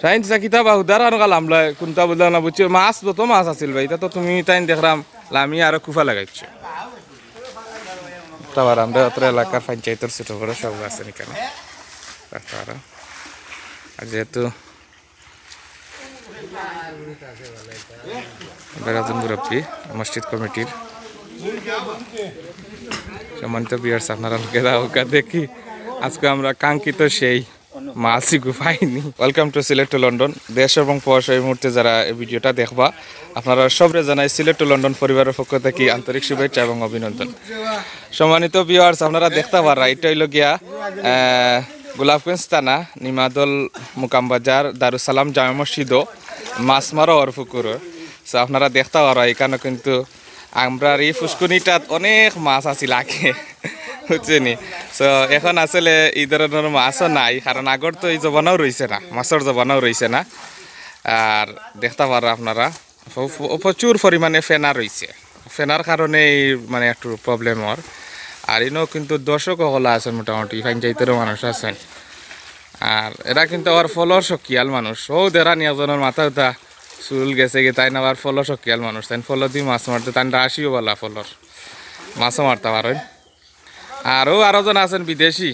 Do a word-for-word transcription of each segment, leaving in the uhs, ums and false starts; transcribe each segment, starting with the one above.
তাইন চা কিতা বা হুদার আনো কালাম লয়, কুনটা বুঝলাম না, বুঝছি। মাছ, যত মাছ আছিল ভাই, ইতা তো তুমি তাইন দেখলাম লামি আরো কুফা লাগাইছো। তারপর আমরা অত্র এলাকার পঞ্চায়েতর ছোট বড় সব আছে এখানে। তারপর আর যেহেতু আমরা একজন মুরব্বী মসজিদ কমিটির, সম্মানিত ভিউয়ার্স, আপনারা লোকে দাও দেখি আজকে আমরা কাঙ্ক্ষিত সেই মাছই গু পাইনি। Welcome to Sylhet to London। দেশ এবং প্রবাস এই মুহূর্তে যারা এই ভিডিওটা দেখবা, আপনারা সবরে জানাই Sylhet to London পরিবারের পক্ষ থেকে আন্তরিক শুভেচ্ছা এবং অভিনন্দন। সম্মানিত ভিউয়ার্স, আপনারা দেখতা পাররা, এটা হইল গিয়া আহ, গোলাপগঞ্জ থানা, নিমাদল, মুকামবাজার, দারুসালাম জামে মসজিদও মাছ মারা ওর পুকুরও। So আপনারা দেখতা পাররা, এখানে কিন্তু আমরার এই ফুসকুনিটাত অনেক মাছ আছিল আগে, বুঝছনি? So এখন আসলে এই ধরনের মাছও নাই, কারণ আগর তো এই জমানাও রইছে না, মাছর জমানাও রইছে না। আর দেখতা পাররা আপনারা, প-, প-, প্রচুর পরিমাণে ফেনা রইছে, ফেনার কারণে এই মানে একটু প্রবলেম অর। আর ইনো কিন্তু দর্শক হকল আছেন মোটামুটি, পঞ্চায়েতরও মানুষ আছেন। আর এরা কিন্তু আবার ফলর শকিয়াল মানুষ, ও দেরানি একজনের মাথা উতা চুল গেছে গিয়া, তাইন আবার ফলর শকিয়াল মানুষ, তাইন ফল দি মাছ মারতে, তাইন রাশিও বালা ফলর, মাছও মারতা পারইন। আর ও আরো জন আছেন বিদেশি,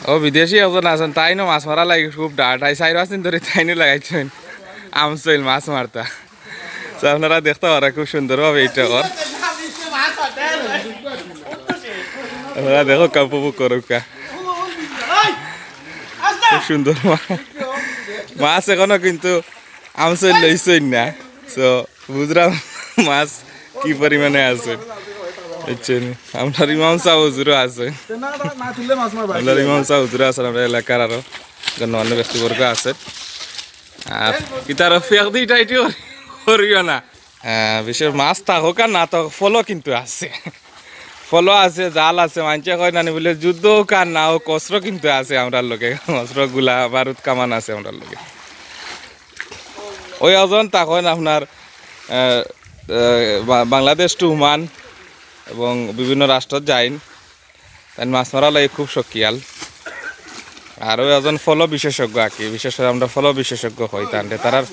ও বিদেশি একজন আছেন, তাইনও মাছ মারা লাগি খুব ডাট, আই চাইর পাঁচ দিন ধরি তাইনও লাগাইছইন আমসইল মাছ মারতা। So আপনারা দেখতা পাররা খুব সুন্দরভাবে এটা অর। আপনারা দেখউক্কা, উপভোগ করউক্কা। খুব সুন্দর মা-, মাছ এখনো কিন্তু আমসইল লইছইন না। So বুঝরাম মাছ কি পরিমাণে আছে, বুঝছনি? আমরার ইমাম সাব হুজুরও আছে, আমরার ইমাম সাব হুজুরও আছে, আমরার এলাকার আরো গণ্যমান্য ব্যক্তিবর্গ আছে। আর ইতার ফেক দি টাইটি করিও না। আহ, বিশেষ মাছ থাকউক আর না থাকউক, ফলও কিন্তু আছে, ফলও আছে, জাল আছে। মানষে কয় নানি বুলে যুদ্ধ অউক আর না অউক, অস্ত্র কিন্তু আছে আমরার লগে, অস্ত্র, গুলা বারুদ, কামান আছে আমরার লগে। ওই একজন থাকইন আপনার, আহ, আহ, বা-, বাংলাদেশ to ওমান এবং বিভিন্ন রাষ্ট্রত যাইন, তাইন মাছ মারা লাগি খুব শকিয়াল। আর ওই একজন ফল বিশেষজ্ঞ আর কি, বিশেষ করে আমরা ফল বিশেষজ্ঞ কই, তানরে তারার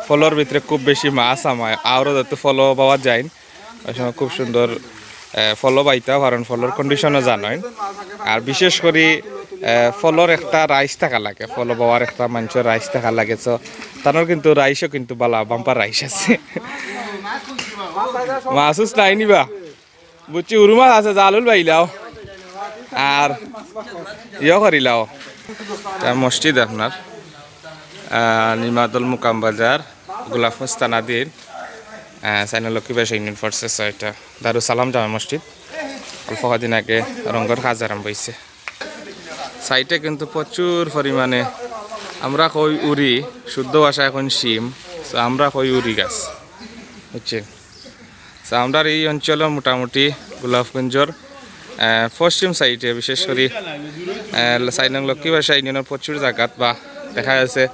ফলর ভিতরে খুব বেশি মাছ আমায়, আরও যত ফল পাওয়া যায়, ওই সময় খুব সুন্দর, আহ, ফল পাইতা পারইন, ফলর কন্ডিশনও জানইন। আর বিশেষ করি, আহ, ফলর একটা রাইস থাকা লাগে, ফল পাওয়ার একটা মানষর রাইস থাকা লাগে। So তানর কিন্তু রাইসও কিন্তু বালা বাম্পার রাইস আছে, মাছ উস নাই নিবা। বুঝছি, উরু মাছ আছে, জালুল বাইলাও আর ইয়ে করিলাও। তা মসজিদ আপনার, আহ, নিমাদল মুকাম বাজার, গোলাপগঞ্জ থানাধীন, আহ, সাইন লক্ষ্মী ভাষা ইউনিয়ন ফোর্সেস, এটা দারুসালাম জামে মসজিদ। অল্প কদিন আগে রঙর কাজ আরম্ভ হইছে। সাইডে কিন্তু প্রচুর পরিমাণে, আমরা কই উরি, শুদ্ধ ভাষায় এখন শিম, so আমরা কই উরি গাছ, বুঝছেন? So আমরার এই অঞ্চলর মোটামুটি গোলাপগঞ্জর, আহ, পশ্চিম সাইডে, বিশেষ করি, আহ, সাইন লক্ষ্মী ভাষা ইউনিয়নর প্রচুর জাগাত বা দেখা যাচ্ছে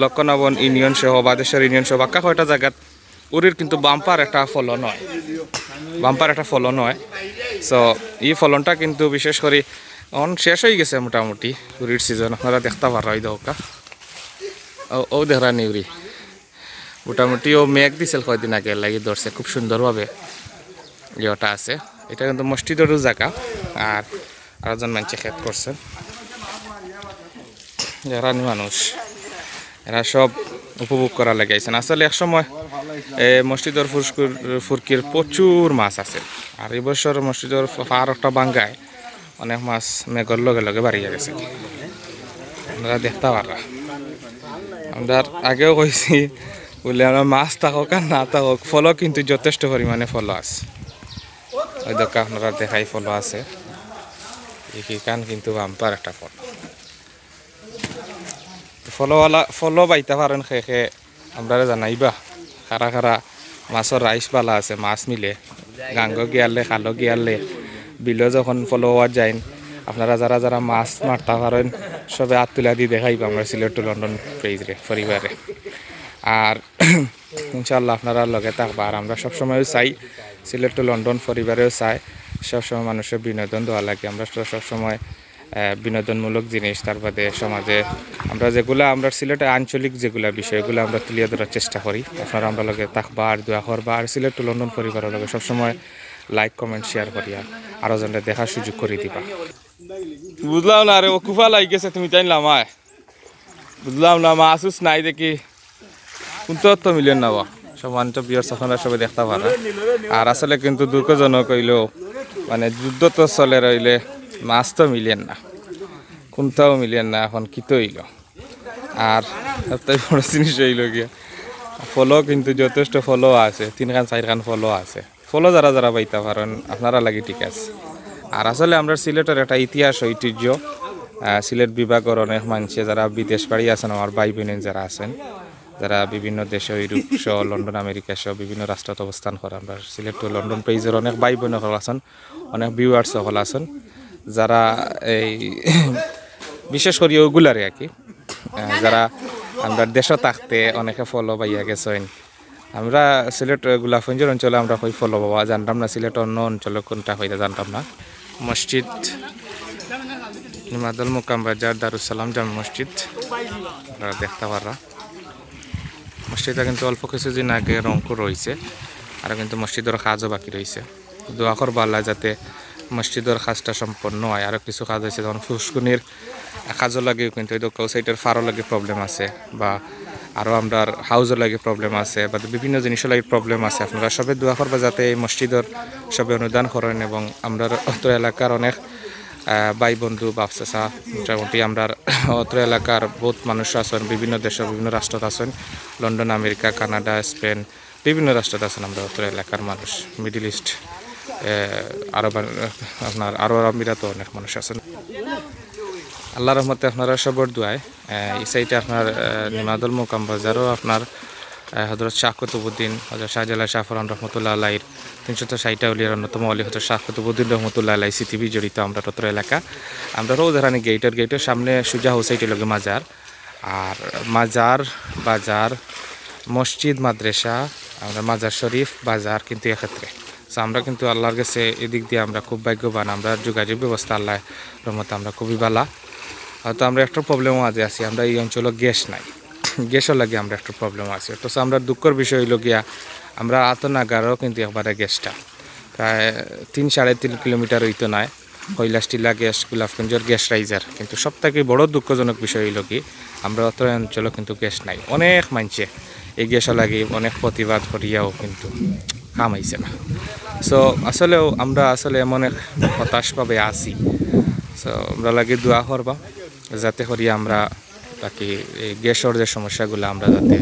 লক্ষ্মণাবন ইউনিয়ন সহ, বাদেশ্বর ইউনিয়ন সহ বাক্কা কয়টা জাগাত উরির কিন্তু বাম্পার একটা ফলন হয়, বাম্পার একটা ফলন হয়। So এই ফলনটা কিন্তু বিশেষ করি এখন শেষ হয়ে গেছে মোটামুটি উরির সিজন। আপনারা দেখতা পাররা ওই দোকা, ও, ও দেখরা নি উরি, মোটামুটি ও মেঘ দিছিল কয়দিন আগে, লাগি ধরছে খুব সুন্দরভাবে। ইয়েটা আছে, এটা কিন্তু মসজিদেরও জায়গা। আর আরেকজন মানষে খেত করছেন, এরানি মানুষ, এরা সব উপভোগ করার লাগি আইছেন। আসলে এক সময় এ মসজিদর ফুসকুর, ফুরকির প্রচুর মাছ আছে, আর এই বছর মসজিদর ফারকটা ভাঙ্গায় অনেক মাছ মেঘর লগে লগে বাড়িয়া গেছে। আপনারা দেখতা পাররা, আমরা আগেও কইছি বুলে, আমরা মাছ থাকউক আর না থাকউক, ফলও কিন্তু যথেষ্ট পরিমাণে ফল আছে। ওই দোকা আপনারা দেখাই ফল আছে, এই কিখান কিন্তু বাম্পার একটা ফল। তো ফলওয়ালা, ফলও পাইতা পারইন খে খে, আমরারে জানাইবা। খারা খারা মাছর রাইস বালা আছে, মাছ মিলে। গাঙ্গো গিয়ালে, খালো গিয়ালে, বিলো যখন ফল হওয়া যাইন, আপনারা যারা যারা মাছ মারতা পারইন, সবে আত তুলা দি দেখাইবা আমরার সিলেট টু লন্ডন পেজরে, পরিবারে। আর ইনশাআল্লাহ আপনারা লগে থাকবা। আর আমরা সবসময়ও চাই, সিলেট টু লন্ডন পরিবারেও চাই, সবসময় মানুষের বিনোদন দেওয়া লাগে। আমরা তো সবসময় আহ, বিনোদনমূলক জিনিস, তার বাদে সমাজে আমরা যেগুলা, আমরা সিলেটের আঞ্চলিক যেগুলা বিষয়গুলো আমরা তুলিয়া ধরার চেষ্টা করি। আপনারা আমরা লগে থাকবা আর দোয়া করবা, আর সিলেট টু লন্ডন পরিবারের লগে সবসময় লাইক, কমেন্ট, শেয়ার করিয়া আরো জনরে দেখার সুযোগ করে দিবা। বুঝলাম না রে, ও কুফা লাগি গেছে, তুমি তাই লামায়। বুঝলাম না, মাছ উছ নাই দেখি। কোনটাও তো মিলের না বা। সম্মানিত ভিউয়ার্স, আপনারা সবাই দেখতে পারা। আর আসলে কিন্তু দুঃখজনক হইল, মানে, যুদ্ধ তো চলে রইলে মাছ তো মিলের না, কোনটাও মিলের না। এখন কি তো হইল? আর সবথেকে বড় জিনিস হইল গিয়া, ফলো কিন্তু যথেষ্ট ফলো আছে, তিনখান চাইরখান ফলো আছে। ফলো যারা যারা পাইতা পারেন, আপনারা লাগি ঠিক আছে। আর আসলে আমরা সিলেটের একটা ইতিহাস, ঐতিহ্য, আহ, সিলেট বিভাগের অনেক মানুষে যারা বিদেশ বাড়ি আছেন, আমার ভাই বোন যারা আছেন, যারা বিভিন্ন দেশে, ইউরোপ সহ, লন্ডন, আমেরিকা সহ বিভিন্ন রাষ্ট্রত অবস্থান করে, আমরা সিলেট টু লন্ডন পেজের অনেক ভাই বোন সকল আছেন, অনেক ভিউয়ার্স সকল আছেন, যারা এই বিশেষ করি ওগুলারে আর কি, আহ, যারা আমরা দেশে থাকতে অনেকে ফলো পাইয়া গেছেন। আমরা সিলেট, আহ, গোলাপগঞ্জের অঞ্চলে আমরা কই ফলো বাবা, জানতাম না সিলেট অন্য অঞ্চলে কোনটা হইতে জানতাম না। মসজিদ নিমাদল মোকাম বাজার দারুসালাম জামে মসজিদ, আপনারা দেখতে পাররা। মসজিদটা কিন্তু অল্প কিছুদিন আগে রং করা হয়েছে, আর কিন্তু মসজিদের কাজও বাকি রয়েছে। দোয়া করবা আল্লাহ যাতে মসজিদের কাজটা সম্পন্ন হয়। আরও কিছু কাজ আছে, যেমন ফুসকুনির কাজও লাগেও কিন্তু এই দোকান সাইডের ফারও লাগে প্রবলেম আছে, বা আরও আমরার হাউজও লাগে প্রবলেম আছে, বা বিভিন্ন জিনিসও লাগে প্রবলেম আছে। আপনারা সবে দোয়া করবা যাতে এই মসজিদের সবে অনুদান করেন, এবং আমরার অত্র এলাকার অনেক, আহ, ভাই বন্ধু, বাপ চাচা, মোটামুটি আমরার অত্র এলাকার বহুত মানুষ আছেন, বিভিন্ন দেশে, বিভিন্ন রাষ্ট্রত আছেন, লন্ডন, আমেরিকা, কানাডা, স্পেন, বিভিন্ন রাষ্ট্রত আছেন আমরার অত্র এলাকার মানুষ, মিডল ইস্ট, আহ, আরব, আপনার আরব আমিরাতও অনেক মানুষ আছেন। আল্লাহর রহমতে আপনারা সবর দোয়ায়, আহ, এই সাইডে আপনার, আহ, নিমাদুল মোকাম বাজারও আপনার, আহ, হযরত শাহ কুতুবুদ্দিন, হযরত শাহজালাল শাহ ফরান রহমতুল্লাহ আলাইহির, তিনশত ষাট আউলিয়ার অন্যতম আলী হযরত শাহ কুতুবুদ্দিন রহমতুল্লাহ আলাইহি স্মৃতি বিজড়িত আমরার অত্র এলাকা। আমরার রোজারানি গেইটর, গেইটর সামনে সুজা হোসাইটির লগে মাজার, আর মাজার, বাজার, মসজিদ, মাদ্রাসা, আমরা মাজার শরীফ, বাজার কিন্তু এক্ষেত্রে। So আমরা কিন্তু আল্লাহর কাছে এদিক দিয়ে আমরা খুব ভাগ্যবান, আমরা যোগাযোগ ব্যবস্থা আল্লাহ রহমতে আমরা খুবই ভালা। হয়তো আমরা একটা প্রবলেমও আজ আছি, আমরা এই অঞ্চলে গ্যাস নাই, গ্যাসও লাগে আমরা একটা প্রবলেম আছি। অথচ আমরা দুঃখের বিষয় হইল গিয়া আমরা আত নাগারও কিন্তু একবারে গ্যাসটা প্রায় তিন সাড়ে তিন কিলোমিটার হইতো নয়। কৈলাস টিলা গ্যাস, গোলাপগঞ্জের গ্যাস রাইজার। কিন্তু সব থেকে বড় দুঃখজনক বিষয় হইল কি, আমরা অত্র অঞ্চলে কিন্তু গ্যাস নাই। অনেক মানষে এই গ্যাসও লাগি অনেক প্রতিবাদ করিয়াও কিন্তু কাম আইছে না। So আসলেও আমরা আসলে এমন এক হতাশভাবে আছি। So আমরা লাগি দোয়া করবা যাতে করি আমরা বাকি এই গ্যাসর যে সমস্যাগুলো আমরা যাতে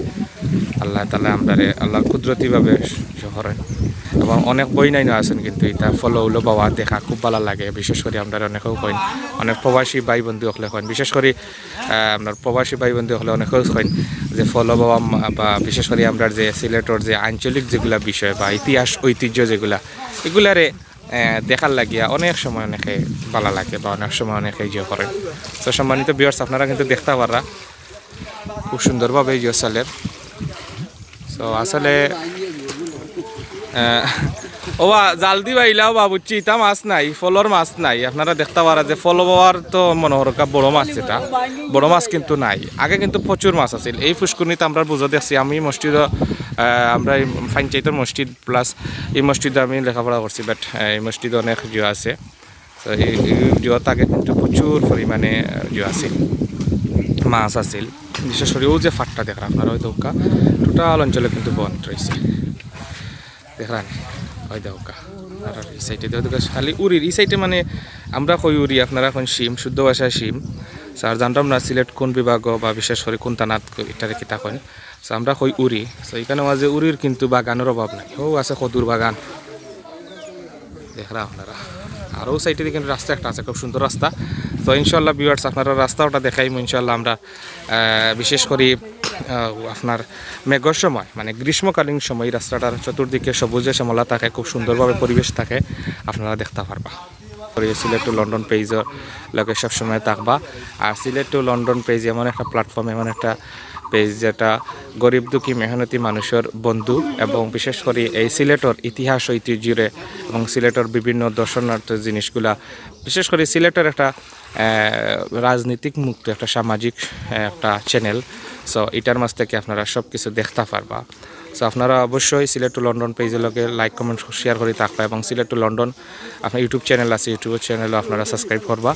আল্লাহ তাআলা আমরারে আল্লাহর কুদরতিভাবে সহরেন। এবং অনেক বই নাইনও আছেন, কিন্তু এটা ফলো হইলো বাবা দেখা খুব ভালো লাগে। বিশেষ করে আমরা অনেকেও কইন, অনেক প্রবাসী ভাই বন্ধু হকলে কইন, বিশেষ করে আহ, আপনার প্রবাসী ভাই বন্ধু হকলে অনেকেও কইন যে ফলো বাবা মা-, বা বিশেষ করে আমরা যে সিলেটর যে আঞ্চলিক যেগুলা বিষয় বা ইতিহাস ঐতিহ্য যেগুলা, এগুলারে আহ, দেখার লাগিয়া অনেক সময় অনেকে ভালা লাগে বা অনেক সময় অনেকে ইয়ে করেন। তো সম্মানিত ভিউয়ার্স, আপনারা কিন্তু দেখতে পাররা খুব সুন্দরভাবে ইয়ে চলের। তো আসলে, আহ, ওবা জাল দি বাইলাও বা বুঝছি, ইতা মাছ নাই, ফলর মাছ নাই। আপনারা দেখতে পারা যে ফল বাবার তো মনে হরকা বড় মাছ, যেটা বড় মাছ কিন্তু নাই। আগে কিন্তু প্রচুর মাছ আছিল এই ফুসকুনিতে। আমরা বুঝা দেখছি, আমি মসজিদ, আহ, আমরা এই পঞ্চায়েতের মসজিদ প্লাস এই মসজিদে আমি লেখাপড়া করছি, বাট এই মসজিদে অনেক জিও আছে। তো এই, এই জিওত আগে কিন্তু প্রচুর পরিমাণে, আহ, জিও আছিল, মাছ আছিল। বিশেষ করে ও যে ফাটটা দেখরা আপনারা, ওই দৌকা টোটাল অঞ্চলে কিন্তু বন্ধ রয়েছে। দেখরা নি, ওই দৌকা। আর এই সাইডে দেখো, দেখো, খালি উরির, এই সাইডে মানে আমরা কই উরি, আপনারা এখন শিম, শুদ্ধ ভাষায় শিম। স্যার জানতাম না সিলেট কোন বিভাগ বা বিশেষ করে কোন থানাত ইটারে কিতা কইন। So আমরা কই উরি। So এখানে মাঝে উরির কিন্তু বাগানের অভাব নাই। ও আছে কদুর বাগান। দেখরা আপনারা। আর ও সাইডে কিন্তু রাস্তা একটা আছে, খুব সুন্দর রাস্তা। তো ইনশাআল্লাহ ভিউয়ার্স, আপনারা রাস্তা ওটা দেখাইমু ইনশাআল্লাহ আমরা, আহ, বিশেষ করি, আহ, আপনার মেঘর সময়, মানে গ্রীষ্মকালীন সময় এই রাস্তাটার চতুর্দিকে সবুজে শ্যামলা থাকে, খুব সুন্দরভাবে পরিবেশ থাকে, আপনারা দেখতে পারবা। করি সিলেট টু লন্ডন পেজর লগে সবসময় থাকবা। আর সিলেট টু লন্ডন পেজ এমন একটা প্ল্যাটফর্ম, এমন একটা পেজ যেটা গরিব দুঃখী মেহনতি মানুষের বন্ধু, এবং বিশেষ করে এই সিলেটর ইতিহাস ঐতিহ্যরে এবং সিলেটর বিভিন্ন দর্শনার্থ জিনিসগুলা, বিশেষ করে সিলেটর একটা আহ, রাজনীতিক মুক্ত একটা সামাজিক, আহ, একটা চ্যানেল। সো ইটার মাঝ থাকি আপনারা সব কিছু দেখতা পারবা। সো আপনারা অবশ্যই Sylhet to London পেজর লগে লাইক, কমেন্ট, শেয়ার করি থাকবা এবং Sylhet to London আপনার YouTube চ্যানেল আছে, YouTube চ্যানেলও আপনারা সাবস্ক্রাইব করবা।